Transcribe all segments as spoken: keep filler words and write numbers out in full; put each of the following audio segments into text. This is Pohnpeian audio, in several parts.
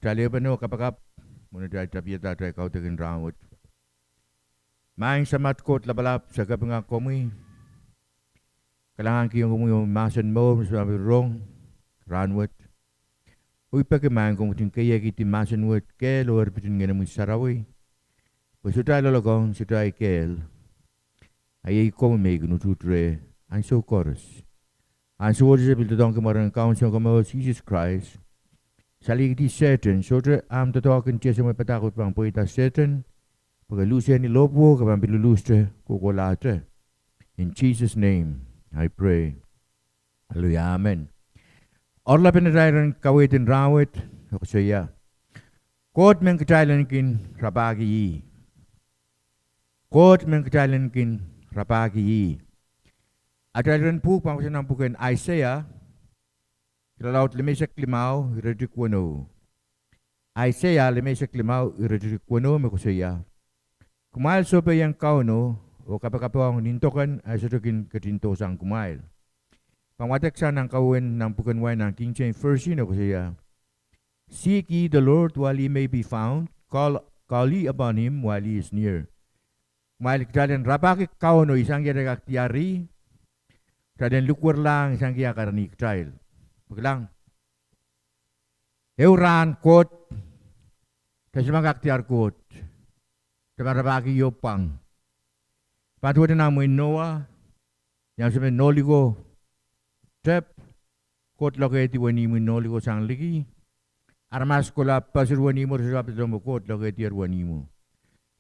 kitail ehupene oh kapakap mwohn atail tapiada atail kaudok en rahnwet. Maing Samat Koht Lapalap, se kapinga komwi, kalahngan kihong komwi omwi mahsen mour me se pahn pil rong rahnwet. Oh I peki Maing komw ketin keiekihdi mahsen wet kehl oh erpit en Ngehnomwi Sarawi, pwe sohte loalokong, sohte kehl. A iei komwi me I kin utuht reh ansou koaros. Ansou wet se pil doadoahngki mwaren Kaun Sounkomour Sises Krais, salihkidi Sehdan. Sohte ahmw doadoahk en tiesemwe padahk wet pahn pweida Sehdan, pwe ke luhsehni lohpwuo, ke pahn pil luluhste kohkohlahte. In Jesus' name I pray. Hallelujah, amen. Oaralapen atail iren kaweid en rahnwet e koasoia: Koht men kitail en kin rapahki ih. Koht men kitail en kin rapahki ih. Atail iren pwuhk pahn kohsang nan pwuken Aiseia, irelaud limeisek limau, iretikitik weneu. Aiseia limeisek limau, iretikitik weneu me koasoia: Kumwail sohpeien Kauno oh kapakapohng nin doken, a e sohte kin ketin dohsang kumwail. Pahn wadeksang nan kawehwe nan pwuken wai nan King James Version, e koasoia: Seek ye the Lord while he may be found, call, call ye upon him while he is near. Kumwail kitail en rapahki Kauno ihsaniki atail kak diar ih, kitail en likwerlahng ihsaniki ah karanih kitail. Pwe kilang, ehu rahn Koht, kitail sohte pahn kak diar Koht, kitail pahn rapahki ih oh pwang. Pahn duwehte nan mwehin Noah, ni ansou me nohliko tep, Koht lokehdi wenihmw en nohliko sang liki. Aramas kohla pasi wenihmwo, re sohte pahn pil dehr nda me Koht lokehdier wenihmwo.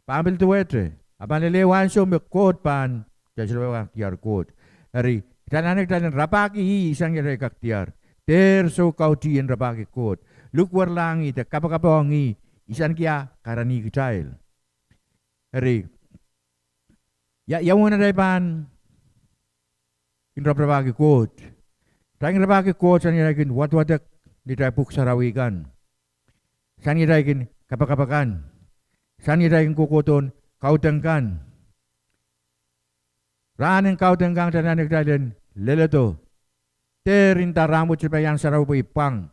Pahn pil duwehte, a pahn lel ehu ansou me Koht pahn, kitail sohte pahn kak diar Koht. Eri kitail anahne kitail en rapahki ih ihsaniki atail kak diar. Dehr soukautih en rapahki Koht, likwerlahng ih de kapakapohng ih ihsaniki ah karanih kitail. Eri ia, ia uwen atail pahn kin raparapahki Koht? Kitail kin rapahki Koht sang ni atail kin wadwadek ni atail pwuhk sarawi kan, sang ni atail kin kapakap akan, sang ni atail kin kohkohdohn kaudok kan. Rahn en kaudok kan kitail anahne kitail en leledo. Dehr nda rahnwet se pahn iang sarawi pwe I pwang,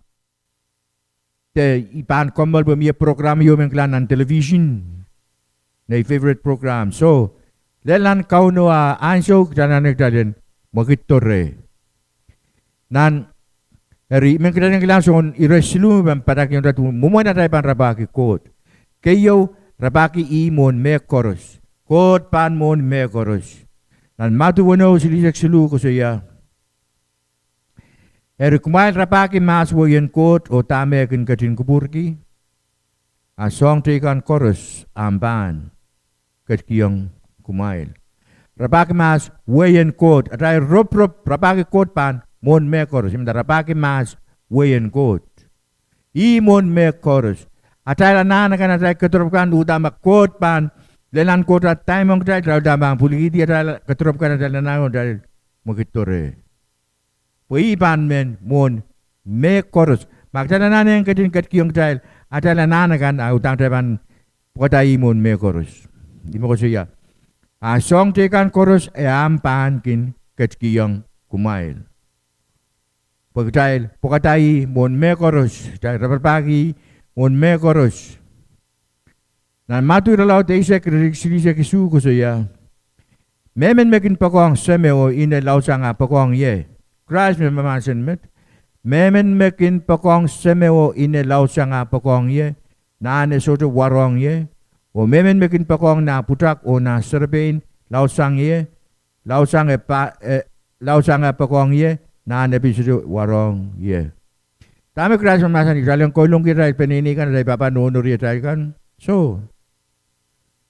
de I pahn kommoal pwe mie program ieu me I kilang nan television, nei favorite program. Soh, lel nan Kauno ah ansou kitail anahne kitail en mwekiddo reh. Nan, eri I men kitail en kilang soangen ire siluh me pahn padahkihong kitail mwomwen atail pahn rapahki Koht. Keieu, rapahki ih mwohn mehkoaros. Koht pahn mwohn mehkoaros. Nan Madiu weneu, silihsek siluh koasoia: Eri kumwail rapahki mahs wehin Koht, oh dahme e kin ketin kupwurki? A soahng teikan koaros ahpw pahn ketikihong kumwail. Rapahki mahs wehin Koht, atail ropirop rapahki Koht pahn mwohn mehkoaros. I men nda rapahki mahs wehin Koht, ih mwohn mehkoaros. Atail anahn akan, atail kedirepw kan, uhdahn ma Koht pahn, lel nan Koht ah time ong kitail, kitail uhdahn pahn pwilikihdi atail kedirepw kan, atail anahn, atail mwekiddo reh. Pwe ih pahn men mwohn mehkoaros. Ma kitail anahne en ketin ketikihong kitail atail anahn akan, a uhdahn kitail pahn pwekada ih mwohn mehkoaros. Ih me koasoia: A soahng teikan koaros e ahpw pahn kin ketikihong kumwail. Pwe kitail pwekada ih mwohn mehkoaros, kitail raparapahki ih mwohn mehkoaros. Nan Madiu irelaud eisek, iretikitik silihsek isuh koasoia: Mehmen me kin poakohng seme oh ine laudsang ah poakohng ie. Krais me mahmahsen met. Mehmen me kin poakohng seme oh ine laudsang ah poakohng ie, nahn e sohte warohng ie. Oh mehmen me kin poakohng nah pwutak oh nah serepein laudsang ie, laudsang e pa, e, laudsang ah poakohng ie, nahn e pil sohte warohng ie. Dahme Krais mahmahsanih? Kitail en koulongki atail peneinei kan, atail pahpa nohno riatail kan. Soh,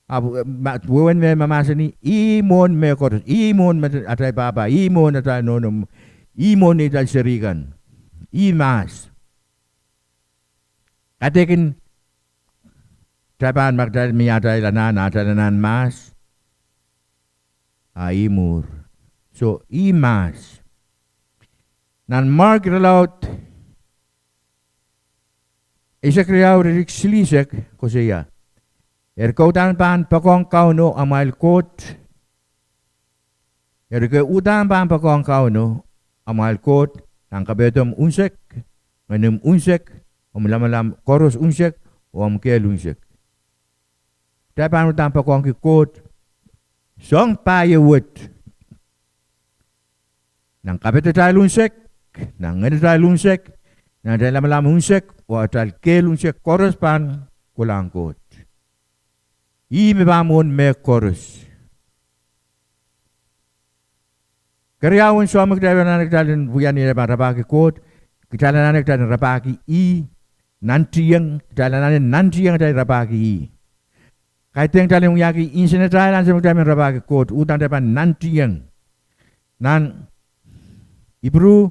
ahpw, eh, ma, wehwehn me mahmahsanih, ih mwohn mehkoaros, ih mwohn me atail pahpa, ih mwohn atail nohno, ih mwohn neitail seri kan. Ih mahs. Kaidehkin kitail pahn, ma kitail mie atail anahn, atail anahn mahs, a ih mwuhr. Soh, ih mahs. Nan Mark irelaud eisek riau, iretikitik silihsek koasoia: Eri ke uhdahn pahn poakohng Kauno amwail Koht, eri ke uhdahn pahn poakohng Kauno amwail Koht nan kapehdomw unsek, ngenomw unsek, omw lamalam koaros unsek, oh omw kehl unsek. Kitail pahn uhdahn poakohngki Koht soang pahieu wet. Nan kapehdatail unsek, nan ngehnatail unsek, nan atail lamalam unsek, oh atail kehl unsek koaros pahn kolahng Koht. Ih me pahn mwohn mehkoaros. Keriau en soahng me kitail anahne kitail en wia ni atail pahn rapahki Koht, kitail anahne kitail en rapahki ih, nantiong, kitail anahne nantiong atail rapahki ih. Kaidehn kitail en wiahki insenatail ansou me kitail men rapahki Koht, uhdahn kitail pahn nantiong. Nan Ipru,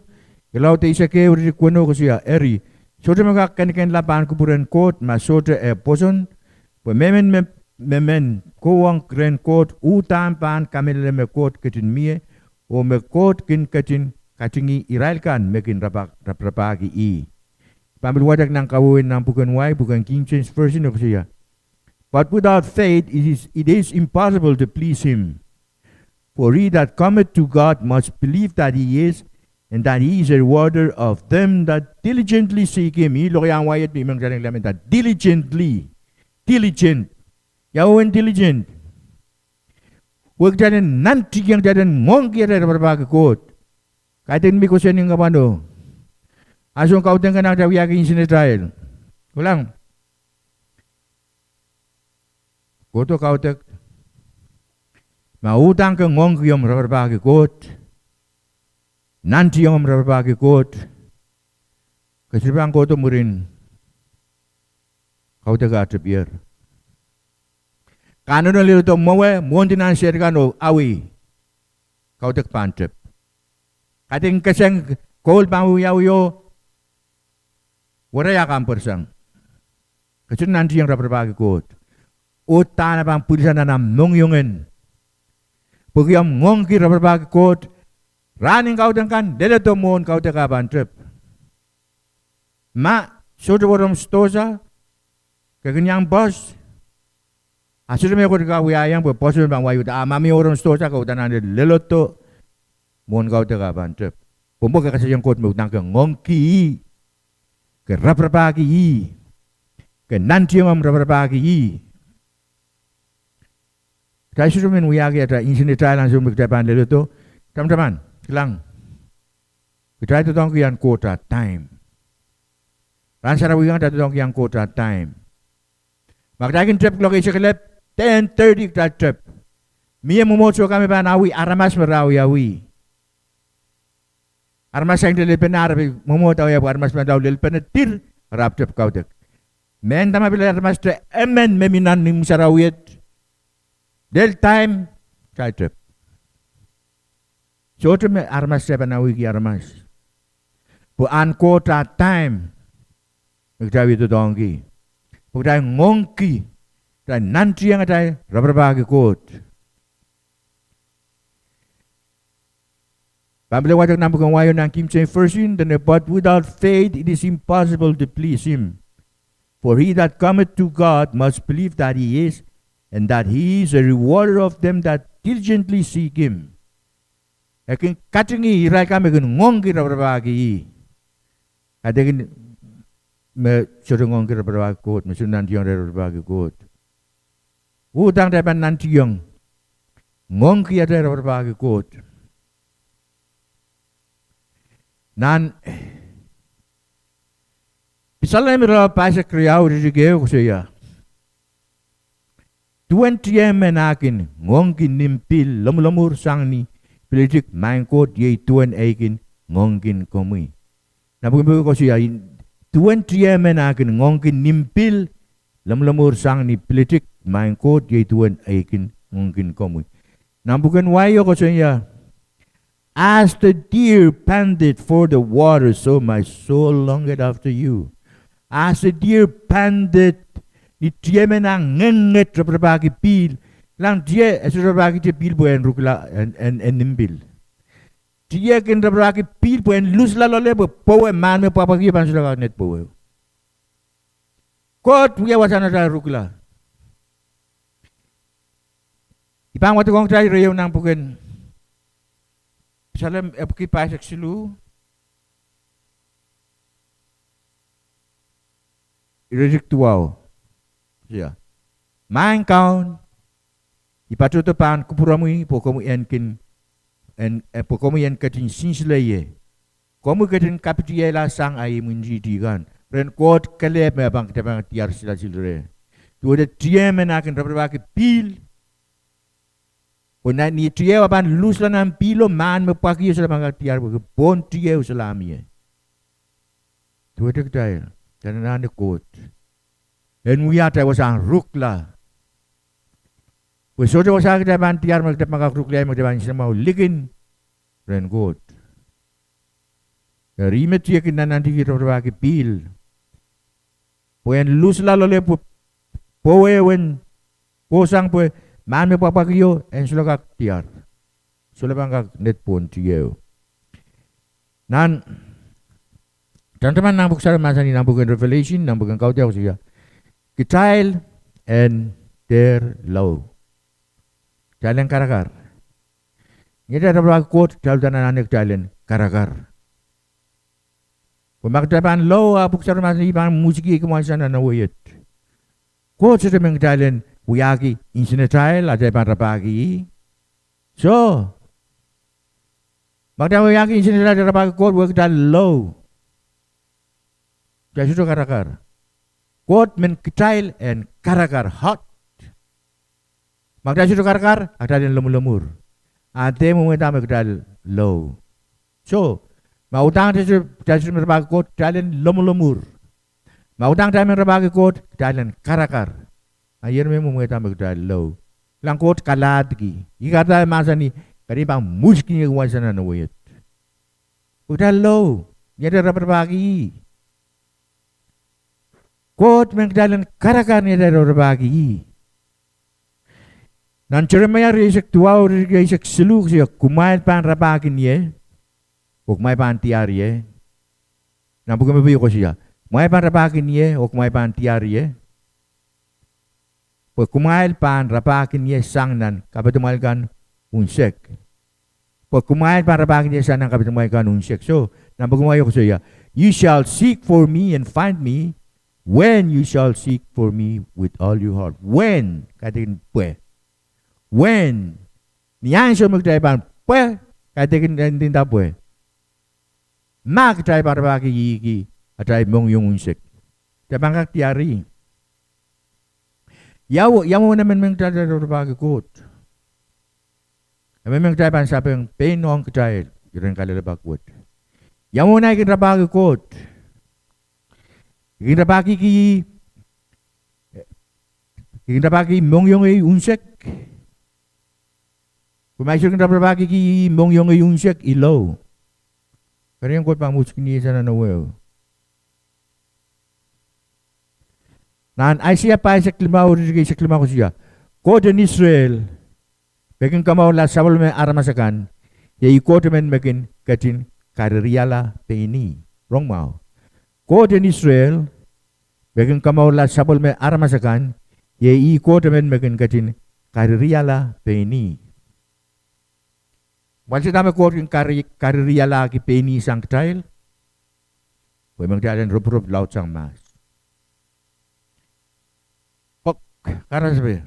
irelaud eisek ehu, iretikitik weneu koasoia, eri, sohte me kak kenikenla pahn kupwuren Koht ma sohte eh pwoson, pwe mehmen me, mehmen kohwong rehn Koht uhdahn pahn kamehlele me Koht ketin mie, oh me Koht kin ketin katingih irail kan me kin rapa-, rap-, raparapahki ih. Pahn pil wadek nan kawehwe nan pwuken wai, pwuken King James Version e koasoia, But without faith it is, it is impossible to please him. For he that cometh to God must believe that he is, and that he is a rewarder of them that diligently seek him. Ih lokaiahn wai et me I men kitail en kilang me diligently. Diligent. Ia uwen diligent? Wehwehki kitail en nantiong, kitail en ngoangki atail raparapahki Koht. Kaidehn me I koasoia ni kapwano, ansou kaudok kan kitail wiahki insenatail. Kilang, kohdo kaudok. Ma uhdahn ke ngoangki omw raparapahki Koht, nantiong omw raparapahki Koht, ke sohte pahn kohdo mwurin kaudok ah tepier. Ke anahne leledo mwowe, mwohndi nan seri kan oh awi, kaudok pahn tep. Kaidehn keseng, koul pahn wiawi oh werei ah kampwursang. Ke sohte nantiong raparapahki Koht. Uhdahn e pahn pwilisang nan ahmw mohngiongen. Pwehki omw ngoangki raparapahki Koht, rahn en kaudok kan, leledo mwohn kaudok ah pahn tep. Ma sohte wahrohng sidohsa, ke kin iang pwoas, a sohte mehkot ke kak wiahiong pwe pwoaso me pahn wai uhd, a ma mie wahrohng sidohsa ke uhdahn anahne leledo mwohn kaudok ah pahn tep. Pwe mwo ke kasalehiong Koht me uhdahn ke ngoangki ih, ke raparapahki ih, ke nantiong omw raparapahki ih. Kitail sohte men wiahki atail insenatail ansou me kitail pahn leledo. Tamataman, kilang, kitail doadoahngki ahn Koht ah time. Rahn sarawi kan kitail doadoahngki ahn Koht ah time. Ma kitail kin tep kuloak eisek elep, ten thirty kitail tep. Mie mwomwohdiso kan me pahn awi aramas me re awiawi. Aramas saikinte lelpene, ara pil mwomwohd awiawi pwe aramas pahn lao lelpene dir, ara ahpw tep kaudok. Mehnda ma pil aramaste emen me mi nan imw sarawi et, lel time, kitail tep. Sohte me aramas kitail pahn awihki aramas. Pwe ahn Koht ah time me kitail wie doadoahngki. Pwe kitail ngoangki, kitail nantiong atail raparapahki Koht. Pahn pil wadek nan pwuken wai nan King James Version, dene, But without faith it is impossible to please him. For he that cometh to God must believe that he is, and that he is a rewarder of them that diligently seek him. E kin katingih irail kan me kin ngoangki raparapahki ih. Kaidehkin me sohte ngoangki raparapahki Koht, me sohte nantiong raparapahki Koht. Uhdahn kitail pahn nantiong ngoangki atail raparapahki Koht. Nan Salem irelaud pahisek riau, iretikitik ehu koasoia, Duwen tie emen ah kin ngoangki nimpihl lomwulomwur sang ni pilitik, maing Koht, iei duwen ei kin ngoangkin komwi. Nan pwuken Pwuhk koasoia, duwen tie emen ah kin ngoangki nimpihl lomwulomwur sang ni pilitik, maing Koht, iei duwen ei kin ngoangkin komwi. Nan pwuken wai o koasoia, As the deer panteth for the water, so my soul longeth after you. As the deer panteth, ni tie men ah ngennget raparapahki pihl. Kilang, tie e sohte raparapahki tie pihl pwe en rukila, en, en, en nimpihl. Tie kin raparapahki pihl pwe en lusla loale pwe pwowe, mahn me pwapwakio pahn sohte kak ned pwowe. Koht wia wasahn atail rukila. I pahn wadekohng kitail ireieu nan pwuken Salem epwiki pahisek siluh. Ire duwau. Ia. Maing Kaun, I patohdo pahn kupwuromwi pwe komwi en kin, en, eh, pwe komwi en ketin sinsile ie. Komwi ketin kapitiehla sang ahi imwintihti kan. Rehn Koht kelehpw me pahn kitail pahn diar silasil reh. Duwehte tieh men eh kin raparapahki pihl. Pwe ni tieh eh pahn luhsla nan pihlo, mahn me pwakio solahr pahn kak diar pwehki pohn tieh solahr mie. Duwehte kitail, kitail anahne Koht en wia atail wasahn rukla. Pwe sohte wasa kitail pahn diar me kitail pahn kak rukla, me kitail pahn nsenamwahu likin rehn Koht. Eri me tieh kin nannantihki raparapahki pihl. Pwe en luhsla loale pwe, pwe ewen, kohsang pwe, mahn me pwakpwakio, en solahr kak diar. Solahr pahn kak ned pohn tieh. Nan, tamataman nan pwuhk sarawi mahsanih nan pwuhken Revelation, nan pwuhken Kaudiahl koasoia, kitail en dehr lou. Kitail en karakar. Ni atail raparapahki Koht, kitail uhdahn anahne kitail en karakar. Pwe ma kitail pahn lou, a pwuhk sarawi mahsanih pahn mwusikiei kumwail sang nan wehi et. Koht sohte men kitail en wiahki nsenatail atail pahn rapahki ih. Soh, ma kitail wiahki nsenatail atail rapahki Koht, wia kitail lou. Kitail sohte karakar. Koht men kitail en karakar, hot. Ma kitail sohte karakar, a kitail en lomwulomwur. A dehr mwomwehda me kitail lou. Soh, ma uhdahn kitail sohte men rapahki Koht, kitail en lomwulomwur. Ma uhdahn kitail men rapahki Koht, kitail en karakar. A iei me mwomwehda me kitail lou. Kilang Koht kalahdki. Ih kahrehda mahsanih, kitail pahn mwusikiei kumwail sang nan wehi et. Pwe kitail lou, ni atail raparapahki ih. Koht men kitail en karakar ni atail raparapahki ih. Nan Seremaia rieisek duwau, rieisek siluh koasoia, kumwail pahn rapahki ie, oh kumwail pahn diar ie. Nan pwuhk me pwuko koasoia, kumwail pahn rapahki ie, oh kumwail pahn diar ie. Pwe kumwail pahn rapahki ie sang nan kapehdamwail kan unsek. Pwe kumwail pahn rapahki ie sang nan kapehdamwail kan unsek. Soh, nan pwuhk me pwuko koasoia, you shall seek for me and find me when you shall seek for me with all your heart. When, kaidehkin pwe. When, ni ansou me kitail pahn pwe, kaidehkin ndinda pwe. Ma kitail pahn rapahki ih ki atail mohngiong unsek, kitail pahn kak diar ih. Ia, ia mwomwen emen men kitail en rapahki Koht? Emen men kitail pahn sapeng pein ong kitail iren kalelapak wet. Ia mwomwen ahi kin rapahki Koht? I kin rapahki, I kin rapahki mohngiongei unsek. Pwe ma I sohte kin raparapahki ih mohngiongei unsek, I lou. Kerenieng Koht pahn mwusikiei sang nan wehi. Nan Aiseia pahisek limau, ire eisek limau koasoia, Koht en Israel me kin kamourla sapwellime aramas akan, iei Koht emen me kin ketin karirihala pein ih. Rong mwahu. Koht en Israel me kin kamourla sapwellime aramas akan, iei Koht emen me kin ketin karirihala pein ih. Mwalse dahme Koht kin kari-, karirihalahki pein ih sang kitail? Pwe men kitail en ropirop laudsang mahs. Pwe karasepe,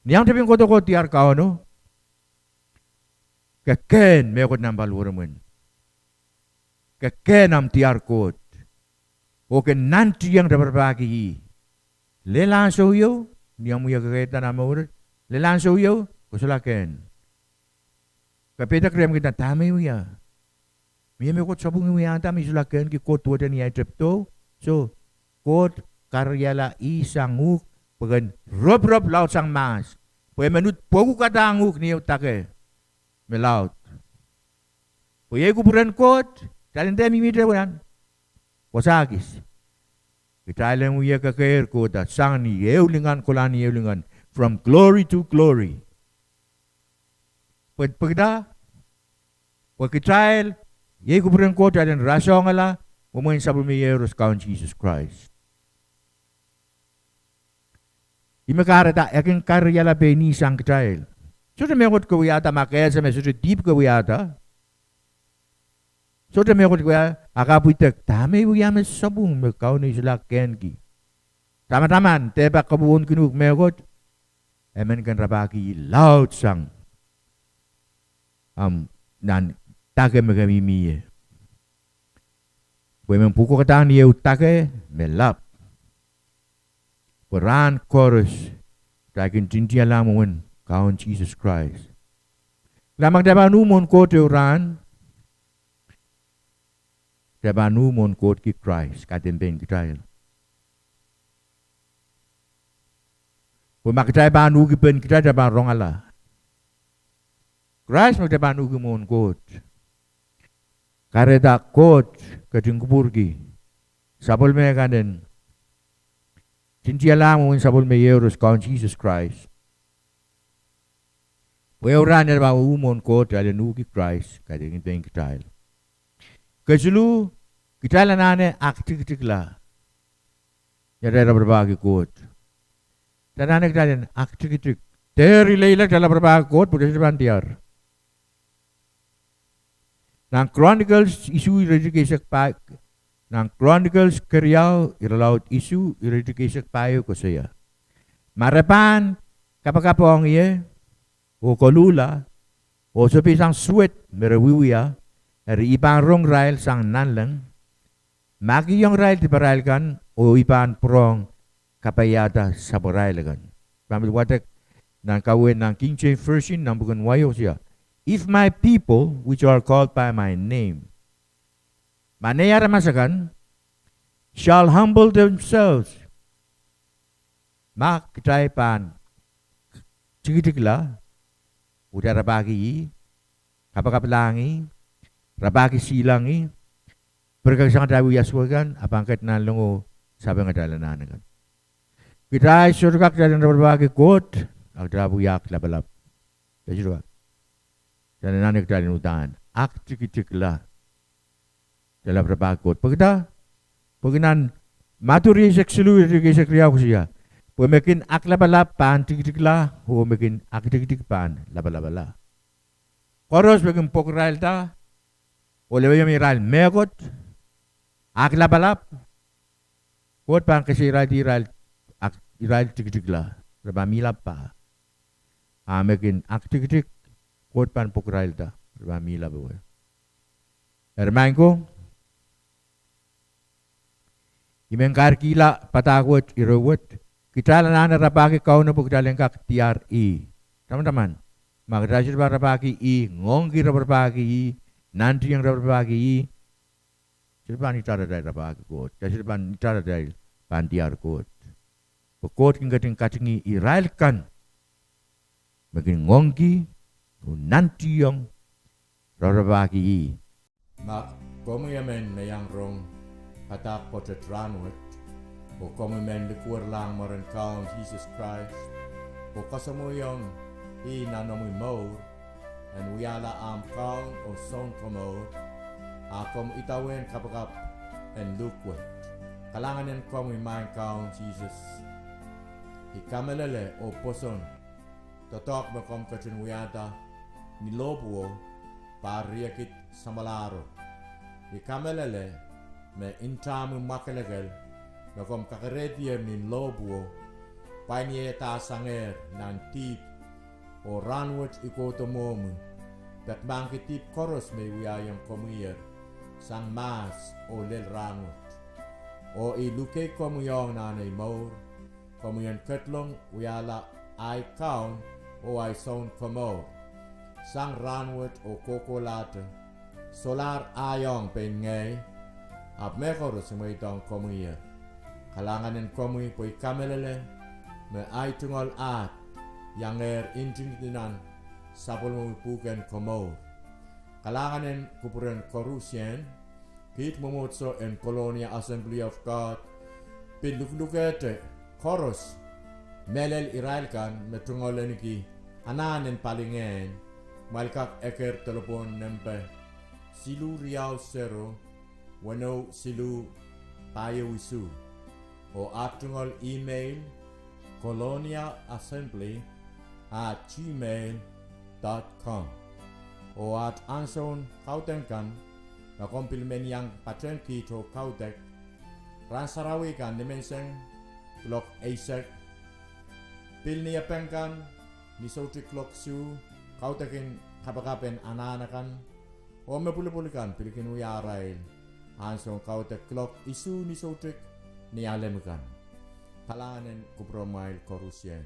ni ahmw tepin kohdo Koht, diar Kauno, ke kehn mehkot nan paliweremwen. Ke kehn ahmw diar Koht, oh ke nantihong raparapahki ih. Lel ansou ieu, ni ahmw wia kekehda nan mour, lel ansou ieu, ke solahr kehn. Ke peidek rehmw kin nda dahme I wia. Mie mehkot sapwung I wiahda me I solahr kehnki Koht duwehte ni ahi tepdo? Soh, Koht karirihala ih sang uhk, pwe ken ropirop laudsang mahs. Pwe I men uhd pwekukadahng uhk ni ehu dake me laud. Pwe iei kupwuren Koht, kitail en dehr mihmihte nan wasa kis. Kitail en wia kekeir kohda sang ni ehu lingan kolahng ni ehu lingan, from glory to glory. Pwe, pwe kitail, pwe kitail, iei kupwuren Koht, kitail en rasehngala mwomwen sapwellime iehros, Kaun Sises Krais. Ih me kahrehda e kin karirihala pein ih sang kitail. Sohte mehkot ke wiahda, ma ke ese me sohte dihp ke wiahda. Sohte mehkot ke wiahda, a ke pwidek, dahme I wia me sapwung me Kauno I solahr kehnki? tamataman dehpa koapworopworki uhk mehkot, e men kin rapahki laud sang, am, nan dake me ke mihmi ie. Pwe I men pwukoahda ni ehu dake me lap. Pwe rahn koaros kitail kin tintiala mwomwen Kaun Sises Krais. Kitail, ma kitail pahn uh mwohn Koht ehu rahn, kitail pahn uh mwohn Koht ki Krais, kaidehn pein kitail. Pwe ma kitail pahn uhki pein kitail, kitail pahn rongala. Krais me kitail pahn uhki mwohn Koht. Kahrehda Koht ketin kupwurki sapwellime kan en tintiala mwomwen sapwellime iehros, Kaun Sises Krais. Pwe ehu rahn kitail pahn uh mwohn Koht, kitail en uhki Krais, kaidehn pein kitail. Kesiluh, kitail anahne aktikitikla ni atail raparapahki Koht. Kitail anahne kitail en aktikitik. Dehr ileila kitail raparapahki Koht pwe kitail sohte pahn diar. Nan Chronicles isuh iretikitik eisek pahieu, nan Chronicles keriau irelaud isuh iretikitik eisek pahieu koasoia, ma re pahn kapakap ong ie oh koluhla oh sohpeisang suwed me re wiewia, eri I pahn rong irail sang nanleng, mahkihong irail diparail kan, oh I pahn pwurehng kapaiada sapwarail kan. Pahn pil wadek nan kaweid nan King James Version nan pwuken wai, koasoia, If my people, which are called by my name, ma nei aramas akan, shall humble themselves, ma kitail pahn tikitikla, oh kitail rapahki ih, kapakaplahng ih, rapahki sihlahng ih, pirekek sang atail wia suwed kan, a pahn ket nanlengo sapeng atail anahn akan. Kitail sohte kak, kitail en raparapahki Koht a kitail pahn wia aklapalap. Kitail anahne kitail en uhdahn aktikitikla kitail raparapahki Koht. Pwekida? Pwehki nan Madiu eisek siluh iretikitik eisek riau koasoia, pwe me kin aklapalap pahn tikitikla, oh me kin aktikitik pahn lapalapala. Koaros me kin pwokirailda oh lewehiong irail mehkot, aklapalap, Koht pahn keseiraildi irail, ak-, irail tikitikla, re pahn mihla pah. A me kin aktikitik, Koht pahn pwokirailda, re pahn mihla powe. Eri maing ko, I men kahrehkihla padahk wet, ire wet, kitail anahne rapahki Kauno pwe kitail en kak diar ih. Tamataman, ma kitail sohte pahn rapahki ih, ngoangki raparapahki ih, nantihong raparapahki ih, sohte pahn itar atail rapahki Koht, kitail sohte pahn itar atail pahn diar Koht. Pwe Koht kin ketin katingih irail kan me kin ngoangki oh nantihong raparapahki ih. Ma komwi emen me iang rong padahk pwoatet rahnwet, oh komwi men likwerlahng mwaren Kaun Sises Krais, oh kasamwoiong ih nan omwi mour en wiahla ahmw Kaun oh Sounkomour, a komw idawehn kapakap en luhk wet. Kalahngan en komwi, maing Kaun Sises. I kamehlele oh pwoson doadoahk me komw ketin wiahda ni lohpwuo, pahr riekid samwalahro. I kamehlele me ntahmwi mwakelekel me komw kakerehdi ni lohpwuo, pwain iehdasangehr nan dihp, oh rahnwet I kohdo mwohmwi, peki mahkki dihp koaros me I wiahiong komwiher sang mahs oh lel rahnwet. Oh I luke komwi ong nan ei mour, komwi en ketlong wiahla ahi Kaun oh ahi Sounkomour sang rahnwet oh kohkohlahte, solahr ahi ong pein ngehi, ahpw mehkoaros I mweidohng komwiher. Kalahngan en komwi pwe I kamehlele me ahi tungoal ahd iangehr ntingdi nan sapwellimomwi pwuhken komour. Kalahngan en kupwuren koarusie, kiht mwomwohdiso en Colonia Assembly of God pil luhlukehte koaros, mehlel irail kan me tungoal ahneki anahn en palingehn, kumwail kak eker delepwohn nempe siluh riau sero, weneu siluh, pahieu isuh. Oh aht tungoal email, colonia assembly at gmail dot com. Oh aht ansoun kaudok kan, ma komw pil men iang patehng kiht oh kaudok, rahn sarawi kan nimenseng, kuloak eisek. Pil ni epeng kan, ni soutik kuloak isuh, kaudok en kapakap en anahn akan, oh me pwulopwul kan pil kin wia arail ansoun kaudok kuloak isuh ni soutik ni alem kan. Kalahngan en kupwuromwail koarusie.